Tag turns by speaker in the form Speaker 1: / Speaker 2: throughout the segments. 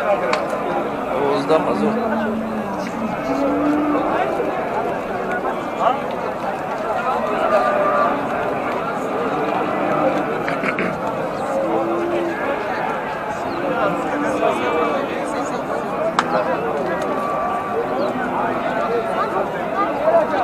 Speaker 1: 12 000.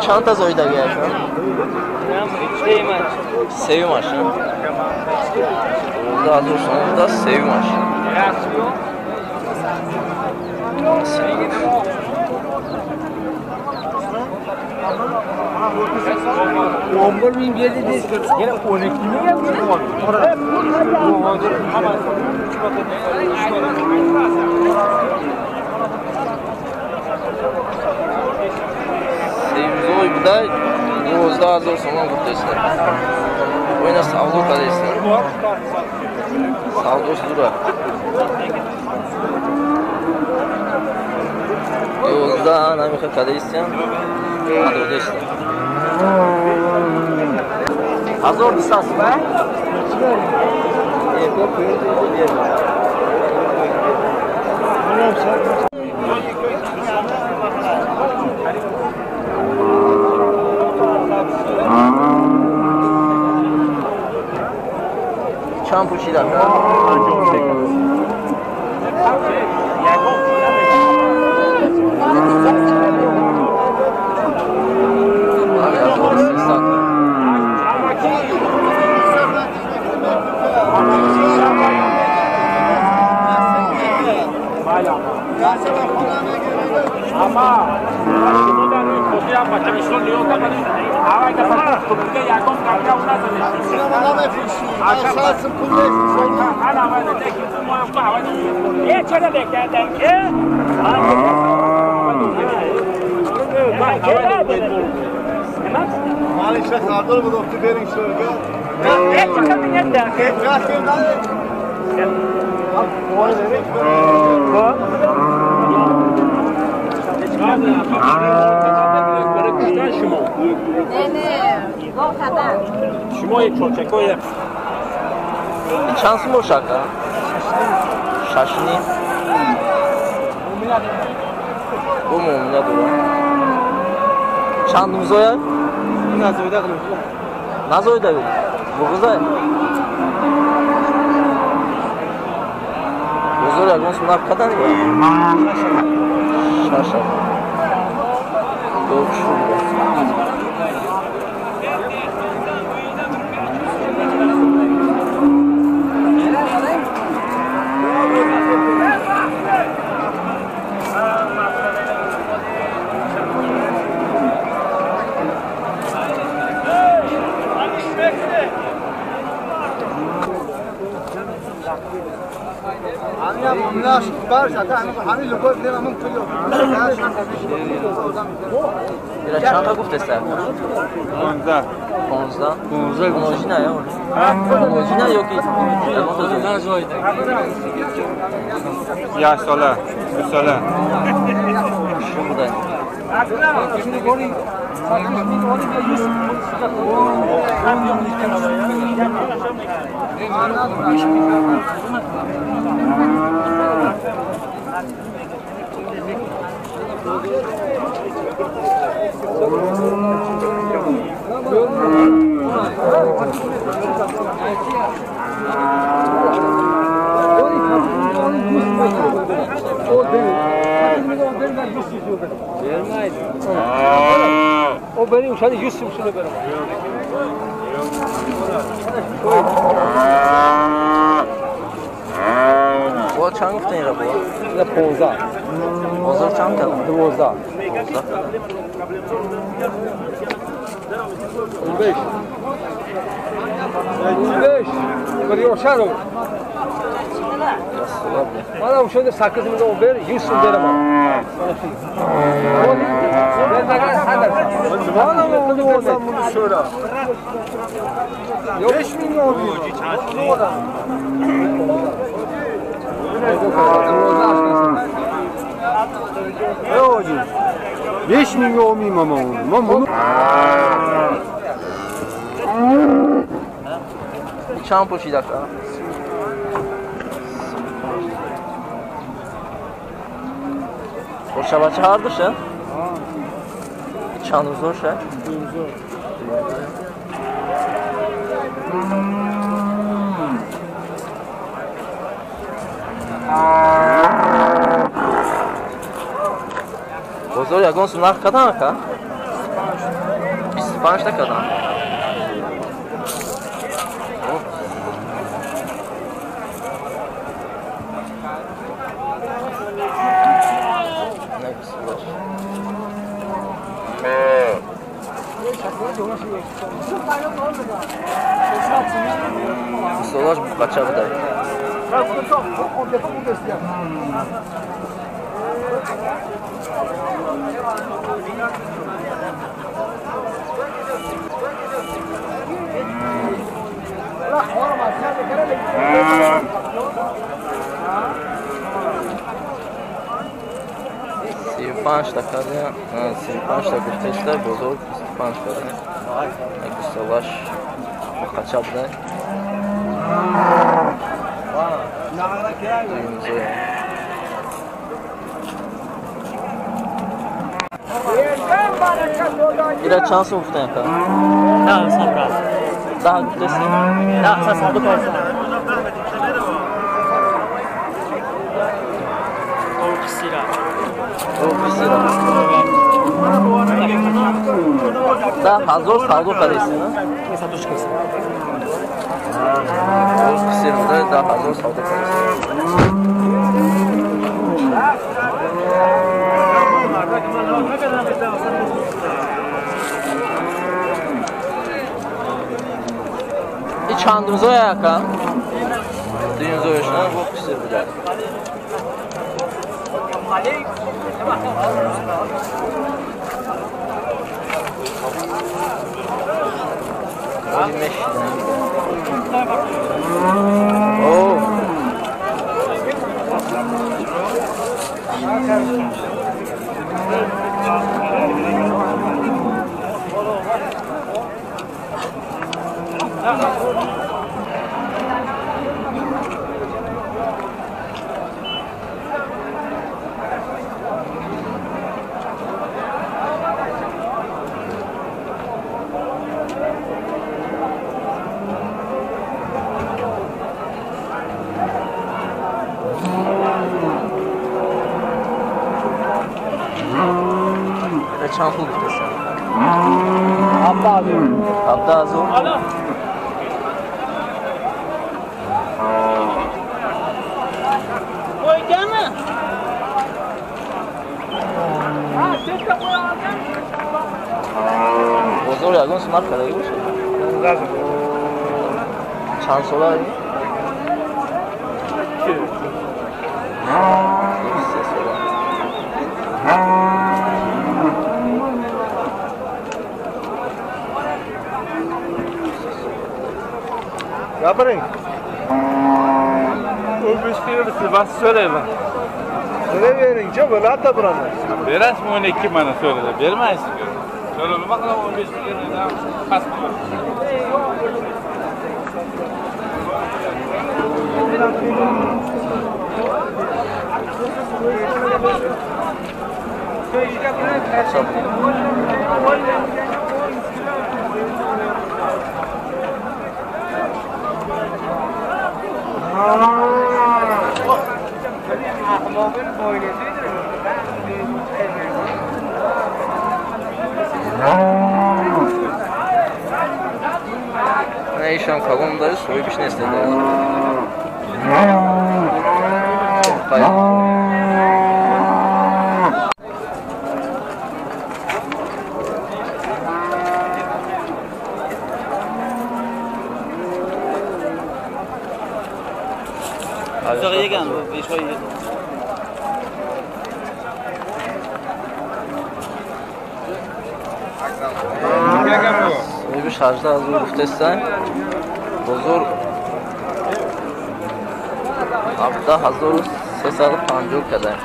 Speaker 1: Чанд та зоидагиаш? Сеюмаш. 12 000 сомонда сеюмаш. Сеюмзой буда, 12 000 сомон гуфтаиста. Оина савдо кардааиста. Савдош дура. 11 намиха кадаистям, адодаиста. 1200 сом. Чанд пул шида? 5300. Чанд сум бошад? 6,5. Бо муомила дорад. Чанд музояд? Назоида буғузай. Бозор ягон сум нарх кадан? 6. Чанд гуфтеста? 15. 15? 15 ё? 15 ё ки?
Speaker 2: Як сола, ду сола.
Speaker 1: Шумуда.
Speaker 3: O benim şöyle 100 şunu benim.
Speaker 1: O чанд гуфтани ра бо?
Speaker 3: 15.
Speaker 1: Бозор чанд кардам?
Speaker 3: 12. 15. 15. Bir Bana uşağında 8 milyon ver, 100 sum veremem. Bana onu olsam bunu söyle. 5 milyon diyor.
Speaker 2: Ne olacak? 5 milyon miyim ama onu? Ama bunu...
Speaker 1: Чанд пул шидака? Хуршабача ҳар душа? Чанд рӯзоша? Бозор ягон сум нарх кадан ака? 25 та кадан. Солаш буқача будай. Сию панҷта кардем, 35та гуфтеста, бозор 25 кардем. Гусолаш буқача будай. Ира чанд сум гуфтем ка?
Speaker 4: 10 сум брат.
Speaker 1: 10 гуфтеси?
Speaker 4: 10 сум савдо кардем. О,
Speaker 1: қисира. 10,000 савдо кардеси, на? Қисир буда, 10,000 савдо кардеси. И чанд рӯзое ака? Дуюмзояш, на? Бо қисир буда. Чанд пул гуфтеса?
Speaker 3: 70,000.
Speaker 1: 70,000? Бозор ягон сум нарх кардагӣ бошад? Чанд сола? 3 сола.
Speaker 2: Gapiring.
Speaker 5: 15 berasiz, bas so'rayman.
Speaker 2: So'rayvering-chi, bo'ladi birodar.
Speaker 5: Berasizmi 12 mana so'radi, bermaysiz. So'rab nima qilaman 15 bergan past qilib.
Speaker 1: Ишам калон даи соҳибиш нест. Соҳибиш 18,000 гуфтестан. Бозор 17,350 кадаем.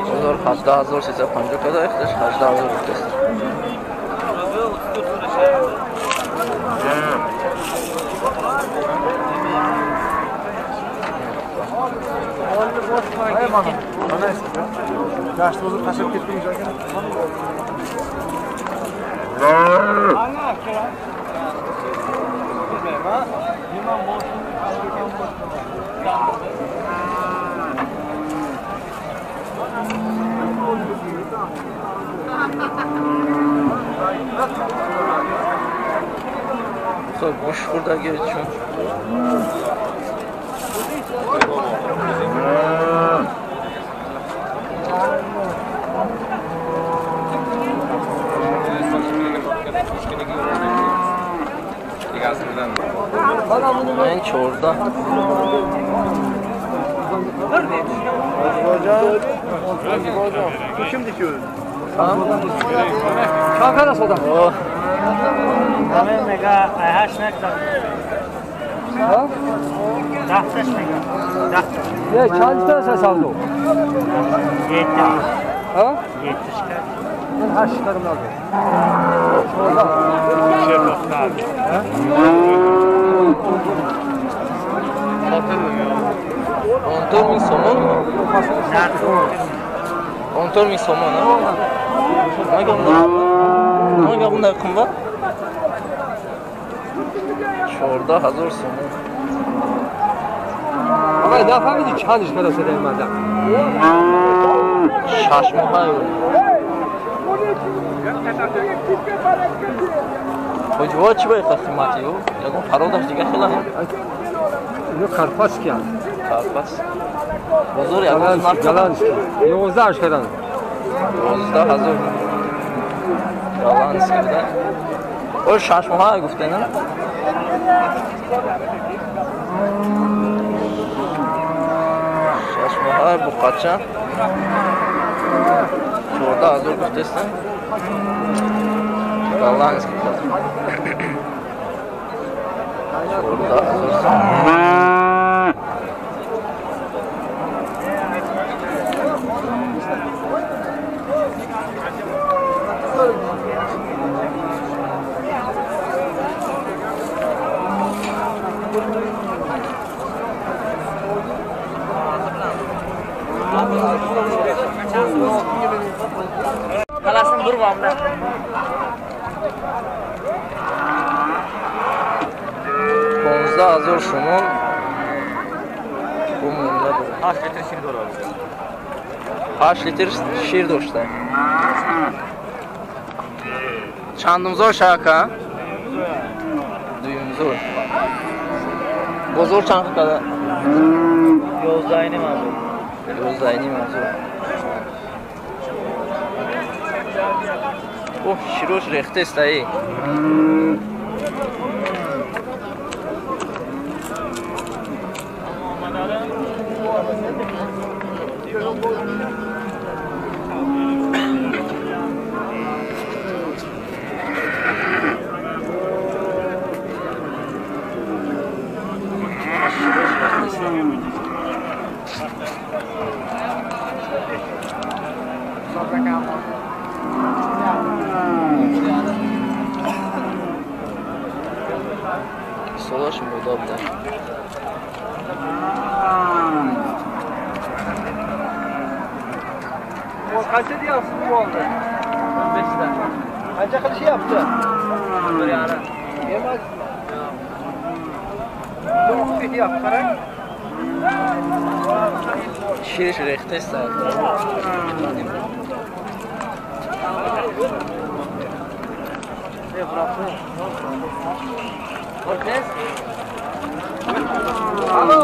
Speaker 1: Бозор 17,350 кадаем, худаш 18,000 гуфтест.
Speaker 2: Gashti o'zi tashlab ketguncha aka.
Speaker 1: Хуб, гӯш хӯрдаги чун ин 14.
Speaker 2: Bu kimdiki o'zi?
Speaker 3: Чанд содам?
Speaker 4: Ҳамин мега 8 мега.
Speaker 3: Ҳа?
Speaker 4: 10 мега. 10.
Speaker 3: Не, чанд та савдо?
Speaker 4: 7.
Speaker 3: Ҳа?
Speaker 4: 7 ка.
Speaker 3: Ман 8 карам надо.
Speaker 4: 14.
Speaker 3: Ҳа?
Speaker 1: 14 мин сомон? 14 мин сомон, а? Nimaga bunday qimmat? 14,000 сомон.
Speaker 3: Ағай, нафаҳмидӣ чандиш кара садаи манда?
Speaker 1: 6 моҳа. Ҳоҷиво чӣ ба иқа қимати ю? Ягон пародаш дига хела?
Speaker 3: Ино карпатский анд.
Speaker 1: Карпас. Бозор ягон нарх
Speaker 3: Голландский. 11 кардан.
Speaker 1: 11,000. Голландский буда. О 6 моҳа гуфте, на? 6 моҳа буқача. 14,000 гуфтеста. Голландский буда. 14,000 сом.
Speaker 4: Qalasini bir muomala.
Speaker 1: 15,000 сомон. Бу муомила дорад.
Speaker 5: 8 литр шир дорад.
Speaker 1: 8 литр шир дошта. Чандумзор шака? Дуюмзор. Бозор чанд қадар?
Speaker 4: 11.5 ҳазор.
Speaker 1: 11.5 ҳазор. Оҳ, широш рехтест аи. Солаш удобно.
Speaker 3: Qancha deyapsiz bu molni?
Speaker 1: 15 ta.
Speaker 3: Qancha qilishyapti?
Speaker 1: 1.5.
Speaker 3: Emasmi? Yo'q, ketyapti, qarang.
Speaker 1: Шириш рехтест.
Speaker 3: Alo.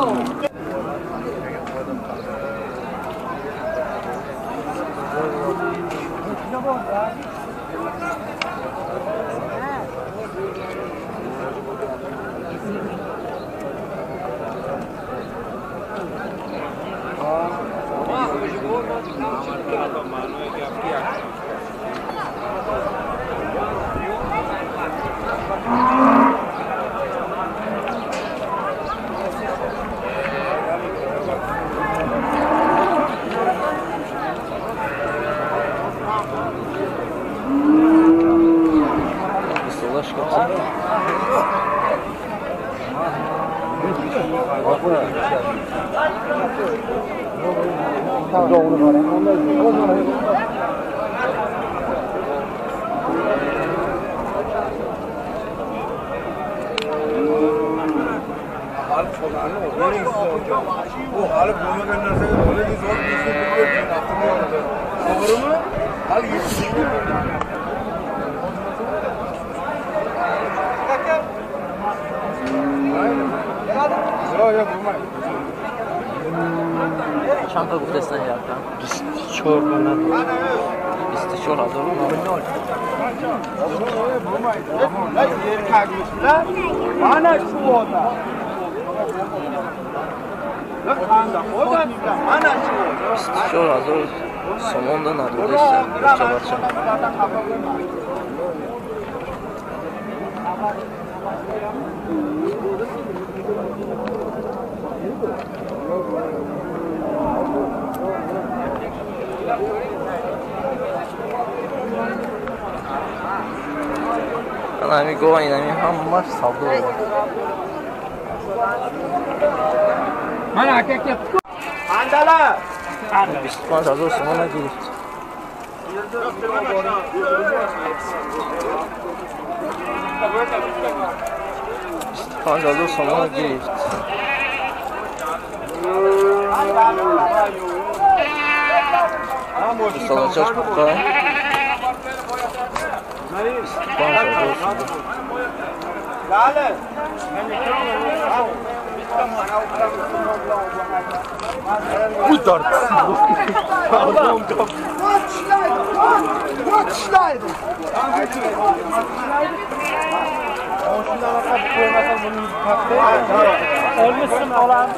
Speaker 1: Чанд та гуфтестан якта?
Speaker 2: 24 мана.
Speaker 1: 24 ҳазор.
Speaker 3: Mana shu odam. Mana shu.
Speaker 1: 24 ҳазор сомонда надодеста бача бача. Ана ҳами гова инами ҳамаш савдо дорад.
Speaker 3: Mana aka ketdi. Andala.
Speaker 1: 25 ҳазор сомона гирифт. 25 ҳазор сомона гирифт. Салачаш буқа. 25 ҳазор сомон.
Speaker 2: Удар.
Speaker 4: Olmuşsun olan.